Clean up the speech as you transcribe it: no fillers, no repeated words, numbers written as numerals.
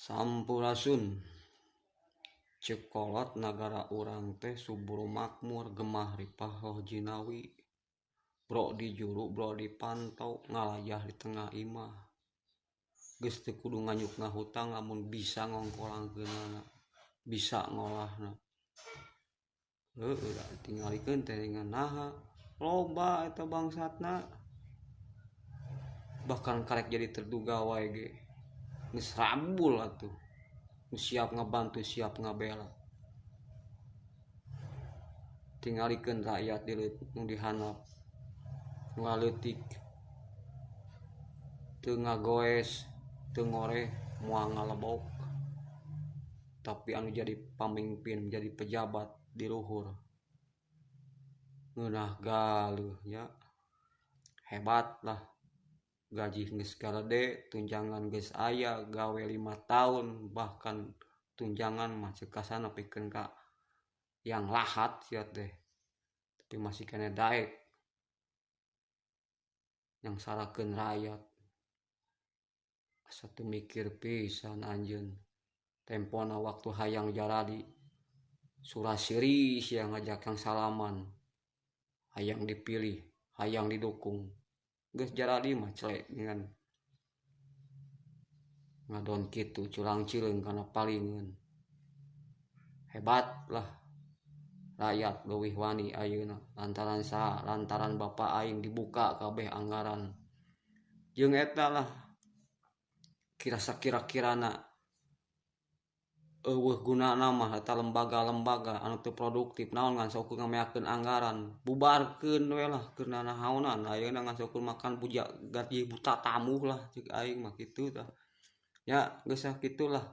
Sampurasun. Ceuk kolot nagara urang teh subur makmur gemah ripah loh jinawi. Bro di juru bro di panto ngalajah di tengah imah. Geus teu kudu nganyuk ngahutang lamun bisa ngongkolangkeunana, bisa ngolahna. Heueuh da tingalikeun teh ngan naha loba eta bangsatna. Bahkan karek jadi terduga wae ge. Geus rabul atuh. Nu siap ngabantu siap ngabela. Tingalikeun rakyat di nu di handap nu leutik teu ngagoes teu ngoreh moal ngalebok tapi anu jadi pamimpin jadi pejabat di luhur ngeunah galuh nya hebat lah gaji geus garede tunjangan geus aya gawe 5 tahun bahkan tunjangan mah ceuk kasana pikeun ka yang lahat sia teh tapi masih keneh daek nyangsarakeun rakyat asa teu mikir pisan anjeun tempona waktu hayang jaradi surasiri sia ngajak yang salaman hayang dipilih hayang didukung geus jaradi mah celek dengan ngadon kitu culang-cileung kana palingeun hebat lah rakyat leuwih wani ayeuna lantaran saha lantaran bapa aing dibuka kabeh anggaran jeung eta lah kira sakira-kirana eueuh gunana mah eta lembaga-lembaga anu teu produktif naon ngan saukur ngameakeun anggaran bubarkeun we lah keur nanaonan ayeuna ngan saukur makan buja gaji buta tamuh lah ceuk aing mah kitu tah nya geus sakitu lah.